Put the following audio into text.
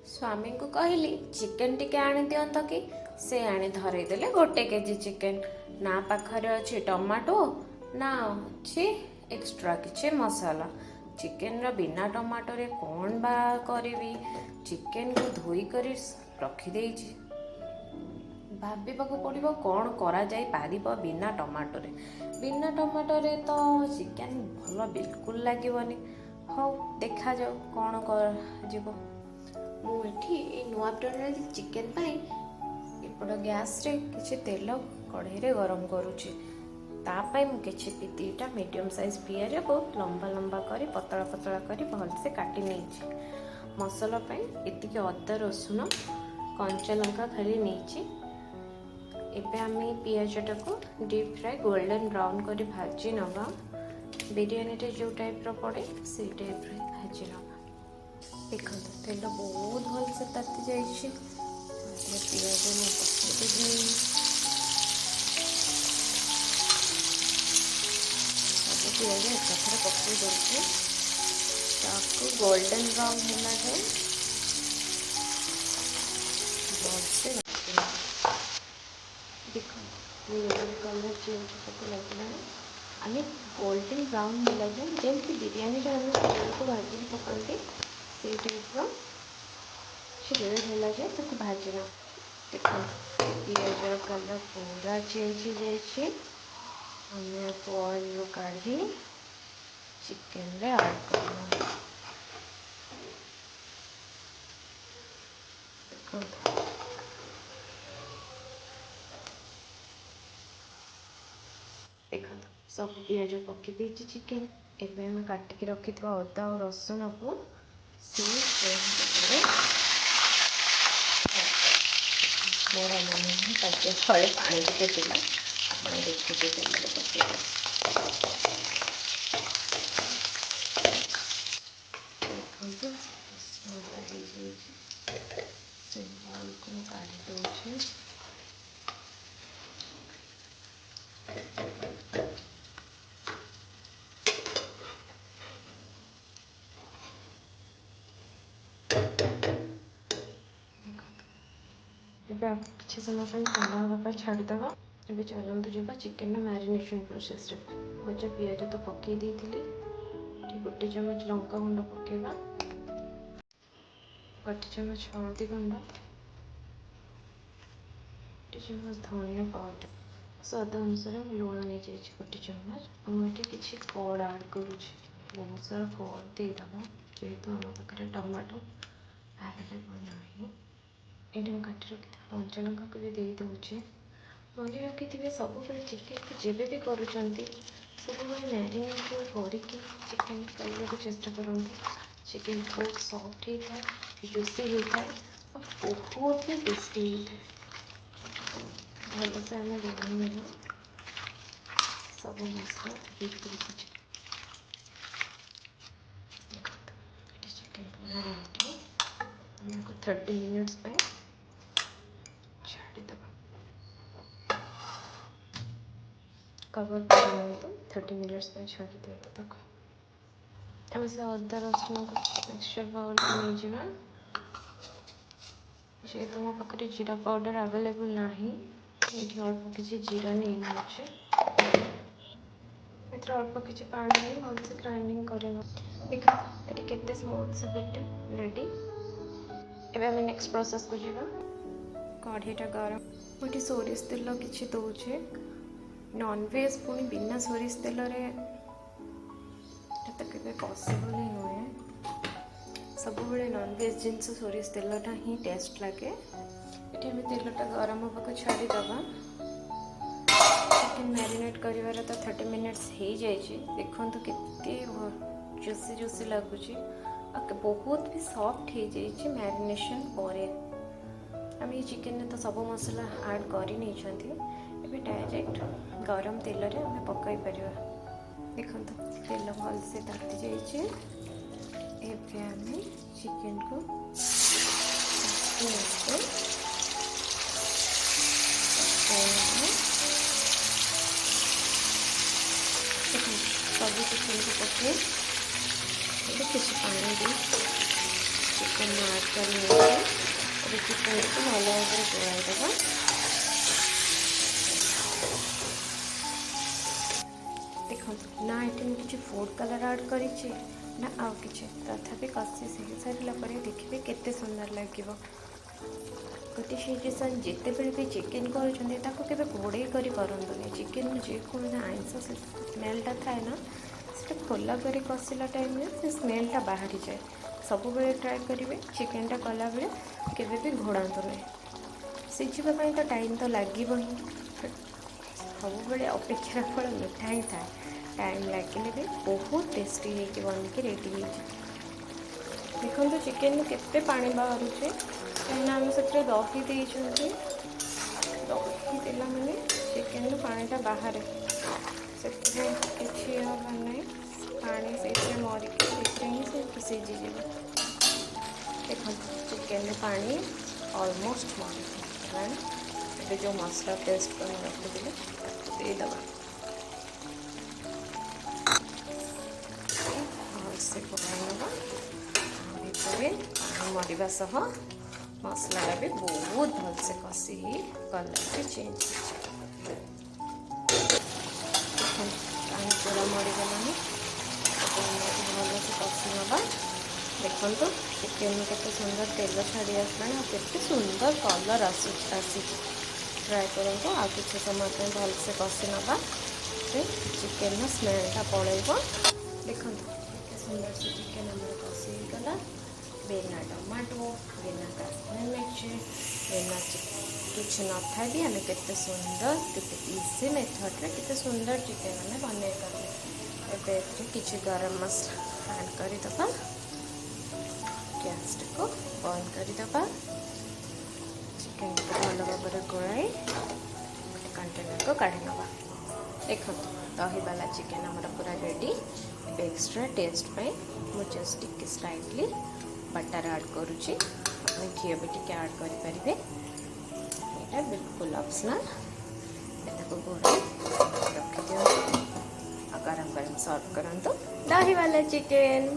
ସ୍ୱାମୀଙ୍କୁ କହିଲି ଚିକେନ୍ ଟିକେ ଆଣିଦିଅନ୍ତ କି, ସେ ଆଣି ଧରେଇଦେଲେ 1 କେଜି ଚିକେନ୍। ନା ପାଖରେ ଅଛି ଟମାଟୋ, ନା ଅଛି ଏକ୍ସଟ୍ରା କିଛି ମସଲା। ଚିକେନ୍ର ବିନା ଟମାଟୋରେ କ'ଣ ବା କରିବି? ଚିକେନ୍କୁ ଧୋଇକରି ରଖିଦେଇଛି। ଭାବିବାକୁ ପଡ଼ିବ କ'ଣ କରାଯାଇପାରିବ ବିନା ଟମାଟୋରେ। ବିନା ଟମାଟୋରେ ତ ଚିକେନ୍ ଭଲ ବିଲକୁଲ ଲାଗିବନି। ହଉ, ଦେଖାଯାଉ କ'ଣ କରାଯିବ। ମୁଁ ଏଠି ଏଇ ନୂଆ ପ୍ରଣାଳୀ ଚିକେନ୍ ପାଇଁ ଏପଟ ଗ୍ୟାସ୍ରେ କିଛି ତେଲ କଢ଼େଇରେ ଗରମ କରୁଛି। ତା ପାଇଁ ମୁଁ କିଛି 2ଟା ମିଡ଼ିୟମ୍ ସାଇଜ୍ ପିଆଜକୁ ଲମ୍ବା ଲମ୍ବା କରି, ପତଳା ପତଳା କରି ଭଲସେ କାଟି ନେଇଛି। ମସଲା ପାଇଁ ଏତିକି ଅଦା, ରସୁଣ, କଞ୍ଚା ଲଙ୍କା ଖାଲି ନେଇଛି। ଏବେ ଆମେ ପିଆଜଟାକୁ ଡିପ୍ ଫ୍ରାଏ, ଗୋଲ୍ଡେନ୍ ବ୍ରାଉନ୍ କରି ଭାଜି ନେବା। ବିରିୟାନୀରେ ଯେଉଁ ଟାଇପ୍ର ପଡ଼େ, ସେଇ ଟାଇପ୍ର ହିଁ ଭାଜି ନେବା। ଦେଖନ୍ତୁ, ତେଲ ବହୁତ ଭଲସେ ତାତି ଯାଇଛି। ଏଥିରେ ପିଆଜ ମୁଁ ପକାଇଦେବି। ସବୁ ପିଆଜ ଏକାଥରେ ପକାଇ ଦେଉଛି। ତାକୁ ଗୋଲ୍ଡେନ୍ ବ୍ରାଉନ୍ ହେଲା ଯାଏ ଭଲସେ ଭାଜି ନେବା। ଦେଖନ୍ତୁ, ଧୀରେ ଧୀରେ କଲର୍ ଚେଞ୍ଜ ହେବାକୁ ଲାଗିଲାଣି। ଆମେ ଗୋଲ୍ଡେନ୍ ବ୍ରାଉନ୍ ହେଲା ଯାଏ, ଯେମିତି ବିରିୟାନୀରେ ଆମେ ପିଆଜକୁ ଭାଜିକି ପକାନ୍ତି, ସେଇ ଟାଇପ୍ର କିଛି ରେଡ଼୍ ହେଲା ଯାଏ ତାକୁ ଭାଜି ନେବା। ଦେଖନ୍ତୁ, ପିଆଜର କଲର୍ ପୁରା ଚେଞ୍ଜ ହେଇଯାଇଛି। ଆମେ ୟାକୁ ଅଏଲ୍ରୁ କାଢ଼ି ଚିକେନରେ ଆଡ଼୍ କରିବା। ଦେଖନ୍ତୁ, ଦେଖନ୍ତୁ, ସବୁ ପିଆଜ ପକାଇ ଦେଇଛି ଚିକେନ୍। ଏବେ ଆମେ କାଟିକି ରଖିଥିବା ଅଦା ଆଉ ରସୁଣକୁ ସେଇ ସେମ୍ ତେଲରେ। ମୋର ମନେ ନାହିଁ, ତାଟିଆ ତଳେ ପାଣି ଟିକେ ଥିଲା। ଆପଣ ଦେଖିକି ତେଲରେ ପକାଇବେ। ଦେଖନ୍ତୁ, ରସୁଣ ଅଦା ହେଇଯାଇଛି। ସେଇ ବାଉଲକୁ ମୁଁ କାଢ଼ି ଦେଉଛି। ଦେଖନ୍ତୁ, ଏବେ ଆଉ କିଛି ସମୟ ପାଇଁ ଥଣ୍ଡା ହେବା ପାଇଁ ଛାଡ଼ିଦେବା। ଏବେ ଚାଲନ୍ତୁ ଯିବା ଚିକେନର ମ୍ୟାରିନେସନ୍ ପ୍ରୋସେସ୍ରେ। ଭଜା ପିଆଜ ତ ପକାଇ ଦେଇଥିଲି। ଏଠି 1 ଚାମଚ ଲଙ୍କା ଗୁଣ୍ଡ ପକାଇବା, 1 ଚାମଚ ହଳଦୀ ଗୁଣ୍ଡ, 1 ଚାମଚ ଧନିଆ ପାଉଡ଼ର। ସ୍ୱାଦ ଅନୁସାରେ ମୁଁ ଲୁଣ ନେଇଯାଇଛି 1 ଚାମଚ। ମୁଁ ଏଠି କିଛି କର୍ଡ଼ ଆଡ଼୍ କରୁଛି। ବହୁତ ସାରା କର୍ଡ଼ ଦେଇଦେବା, ଯେହେତୁ ଆମ ପାଖରେ ଟମାଟୋ ଆଭେଲେବୁଲ୍ ନାହିଁ। ଏଇଠି ମୁଁ କାଟି ରଖିଥିବା କଞ୍ଚା ଲଙ୍କାକୁ ବି ଦେଇଦେଉଛି। ମନେ ରଖିଥିବେ, ସବୁବେଳେ ଚିକେନକୁ ଯେବେ ବି କରୁଛନ୍ତି, ସବୁବେଳେ ମ୍ୟାରିନେସନ୍ କରିକି ଚିକେନ୍ କରିବାକୁ ଚେଷ୍ଟା କରନ୍ତୁ। ଚିକେନ୍ ବହୁତ ସଫ୍ଟ ହେଇଥାଏ, ଜୁସି ହେଇଥାଏ ଆଉ ବହୁତ ହି ଟେଷ୍ଟି ହେଇଥାଏ। ଭଲସେ ଆମେ ଗୋଳେଇ ନେବା ସବୁ ମସଲା ଭିତରକୁ। ଦେଖନ୍ତୁ, ଏଠି ଚିକେନ୍ ପୁରା ରେଡ଼ି। ଆମେ ୟାକୁ 30 ମିନିଟ୍ସ ପାଇଁ ଛାଡ଼ିଦେବା। କଭର୍ କରିନିଅନ୍ତୁ, 30 ମିନିଟ୍ସ ପାଇଁ ଛାଡ଼ି ଦିଅନ୍ତୁ ତାକୁ। ଆମେ ସେ ଅଦା ରସୁଣକୁ ମିକ୍ସଚର୍ ବାଉଲ୍କୁ ନେଇଯିବା। ଯେହେତୁ ମୋ ପାଖରେ ଜିରା ପାଉଡ଼ର ଆଭେଲେବୁଲ୍ ନାହିଁ, ଏଇଠି ଅଳ୍ପ କିଛି ଜିରା ନେଇନେଉଛି। ଏଥିରେ ଅଳ୍ପ କିଛି ପାଣି ଦେଇ ଭଲସେ ଗ୍ରାଇଣ୍ଡିଙ୍ଗ କରିନେବା। ଦେଖନ୍ତୁ, ଏଠି କେତେ ସ୍ମୁଥ୍ ସେ ରେଡ଼ି। ଏବେ ଆମେ ନେକ୍ସଟ ପ୍ରୋସେସ୍କୁ ଯିବା। କଢ଼େଇଟା ଗରମ। ମୁଁ ଏଠି ସୋରିଷ ତେଲ କିଛି ଦେଉଛି। ନନଭେଜ୍ ପୁଣି ବିନା ସୋରିଷ ତେଲରେ, ଏଟା ତ କେବେ ପସିବଲ୍ ହିଁ ନୁହେଁ। ସବୁବେଳେ ନନଭେଜ୍ ଜିନିଷ ସୋରିଷ ତେଲଟା ହିଁ ଟେଷ୍ଟ ଲାଗେ। ଏଠି ଆମେ ତେଲଟା ଗରମ ହେବାକୁ ଛାଡ଼ିଦେବା। ଚିକେନ୍ ମ୍ୟାରିନେଟ୍ କରିବାର ତ 30 ମିନିଟ୍ସ ହେଇଯାଇଛି। ଦେଖନ୍ତୁ, କେତେ ଜୁସି ଜୁସି ଲାଗୁଛି ଆଉ ବହୁତ ବି ସଫ୍ଟ ହେଇଯାଇଛି ମ୍ୟାରିନେସନ୍ ପରେ। ଆମେ ଏଇ ଚିକେନରେ ତ ସବୁ ମସଲା ଆଡ଼୍ କରି ନେଇଛନ୍ତି। ଏବେ ଡାଇରେକ୍ଟ ଗରମ ତେଲରେ ଆମେ ପକାଇ ପାରିବା। ଦେଖନ୍ତୁ, ତେଲ ଭଲସେ ତାତି ଯାଇଛି। ଏବେ ଆମେ ଚିକେନକୁ ଆସ୍ତେ ଆସ୍ତେ ପକାଇବା। ଦେଖନ୍ତୁ, ସବୁ ଚିକେନକୁ ପକାଇ ଏବେ କିଛି ପାଣି ଦେଇ ଚିକେନ୍ ଆଡ଼୍ କରି ନେଇଛି। ଏବେ ଚିକେନକୁ ଭଲ ଭାବରେ ଗୋଳାଇ ଦେବା। ଦେଖନ୍ତୁ ନା, ଏଠି ମୁଁ କିଛି ଫୁଡ଼୍ କଲର୍ ଆଡ଼୍ କରିଛି ନା ଆଉ କିଛି। ତଥାପି କଷି ହେଇସାରିଲା ପରେ ଦେଖିବେ କେତେ ସୁନ୍ଦର ଲାଗିବ। ଗୋଟେ ସଜେସନ୍, ଯେତେବେଳେ ବି ଚିକେନ୍ କରୁଛନ୍ତି, ତାକୁ କେବେ ଘୋଡ଼େଇ କରି କରନ୍ତୁନି। ଚିକେନ୍ ଯେକୌଣସି ଆଇଁଷ ସ୍ମେଲ୍ଟା ଥାଏ ନା, ସେଟା ଖୋଲା କରି କଷିଲା ଟାଇମ୍ରେ ସେ ସ୍ମେଲ୍ଟା ବାହାରିଯାଏ। ସବୁବେଳେ ଟ୍ରାଏ କରିବେ, ଚିକେନ୍ଟା କଲାବେଳେ କେବେ ବି ଘୋଡ଼ାନ୍ତୁ ନାହିଁ। ସିଝିବା ପାଇଁ ତ ଟାଇମ୍ ତ ଲାଗିବ ହିଁ। ସବୁବେଳେ ଅପେକ୍ଷାର ଫଳ ମିଠା ହିଁ ଥାଏ। ଟାଇମ୍ ଲାଗିଲେ ବି ବହୁତ ଟେଷ୍ଟି ହେଇକି ବନିକି ରେଡ଼ି ହେଇଯିବ। ଦେଖନ୍ତୁ, ଚିକେନ୍ରୁ କେତେ ପାଣି ବାହାରୁଛି, କାହିଁକିନା ଆମେ ସେଥିରେ ଦହି ଦେଇଛନ୍ତି। ଦହି ଦେଲା ମାନେ ଚିକେନ୍ରୁ ପାଣିଟା ବାହାରେ। ସେଥିପାଇଁ କିଛି ହେବାର ନାହିଁ, ପାଣି ସେଇଥିରେ ମରିକି ସେଇଥିରେ ହିଁ ସେ ସିଝିଯିବ। ଦେଖନ୍ତୁ, ଚିକେନ୍ରେ ପାଣି ଅଲମୋଷ୍ଟ ମରିଗଲାଣି। ଏବେ ଯେଉଁ ମସଲା ପେଷ୍ଟ କରି ରଖିଥିଲେ, ତାକୁ ଦେଇଦେବା। ଭଲସେ ଗୋଳାଇ ନେବା। ଭିତରେ ପାଣି ମରିବା ସହ ମସଲାଟା ବି ବହୁତ ଭଲସେ କଷି ହେଇ କଲର୍ ବି ଚେଞ୍ଜ ହେଇଯିବ। ଦେଖନ୍ତୁ, ପାଣି ପୁରା ମରିଗଲାଣି। ତାକୁ ଭଲସେ କଷି ନେବା। ଦେଖନ୍ତୁ, ଚିକେନ୍ରୁ କେତେ ସୁନ୍ଦର ତେଲ ଛାଡ଼ି ଆସିଲାଣି ଆଉ କେତେ ସୁନ୍ଦର କଲର୍ ଆସିଛି। ଟ୍ରାଏ କରନ୍ତୁ। ଆଉ କିଛି ସମୟ ପାଇଁ ଭଲସେ କଷି ନେବା, ଚିକେନ୍ର ସ୍ମେଲ୍ଟା ପଳେଇବ। ଦେଖନ୍ତୁ, କେତେ ସୁନ୍ଦର ସେ ଚିକେନ୍ ଆମର କଷି ହେଇଗଲା। ବିନା ଟମାଟୋ, ବିନା କାଶ୍ମୀର ମିର୍ଚି, ବିନା କିଛି ନଥାଇ ବି ଆମେ କେତେ ସୁନ୍ଦର, କେତେ ଇଜି ମେଥଡ଼ରେ କେତେ ସୁନ୍ଦର ଚିକେନ୍ ଆମେ ବନେଇ ପାରିଲେ। ଏବେ ଏଥିରେ କିଛି ଗରମ ମସଲା ଆଡ଼୍ କରିଦେବା। ଗ୍ୟାସ୍ଟିକୁ ବନ୍ଦ କରିଦେବା। ଚିକେନକୁ ଭଲ ଭାବରେ ଗୋଳାଇ ଗୋଟେ କଣ୍ଟେନରକୁ କାଢ଼ି ନେବା। ଦେଖନ୍ତୁ, ଦହିବାଲା ଚିକେନ୍ ଆମର ପୁରା ରେଡ଼ି। ଏବେ ଏକ୍ସଟ୍ରା ଟେଷ୍ଟ ପାଇଁ ମୁଁ ଜଷ୍ଟ ଟିକେ ସ୍ଲାଇଟଲି ବଟର୍ ଆଡ଼୍ କରୁଛି। ଆପଣ ଘିଅ ବି ଟିକେ ଆଡ଼୍ କରିପାରିବେ, ଏଇଟା ବିଲକୁଲ ଅପସନାଲ୍। ତାକୁ ଗୋଳାଇ ରଖିଦିଅନ୍ତୁ ଆଉ ଗରମ ଗରମ ସର୍ଭ କରନ୍ତୁ ଦହିବାଲା ଚିକେନ୍।